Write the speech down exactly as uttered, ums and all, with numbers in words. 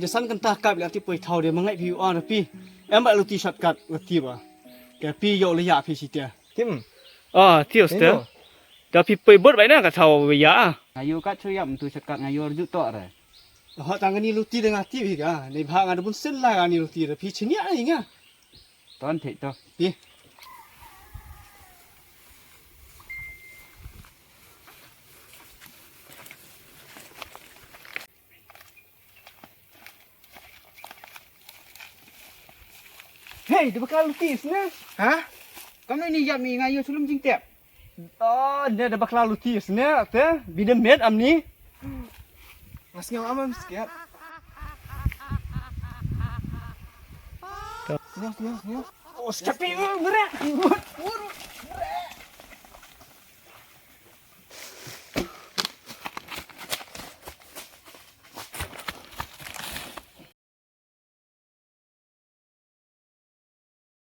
San kynta kap la ti poi thaw de ma ngai phi on phi. Em ba luti shortcut luti ba. Ke phi ïoh la ïa phi site. Tim. Ah, ti oste. Ino. Da phi poi bot bai na ka thaw ïa. Ayu ka chu ïa mtu shortcut nga yor ju to re. Ho tang ni luti de nga ti bi ga. Ni bha nga da bun sen la ga ni luti de phi chini ai nga. Ton thik to. Phi. Hei, da bakla luti sne. Ha? Kam ni yap mi nga yo sulum jingtep. Oh, ne da bakla luti sne te. Bide met am ni. Mas nyaw amam sikiat. Nyaw, nyaw, nyaw. Oh, skepi ngere.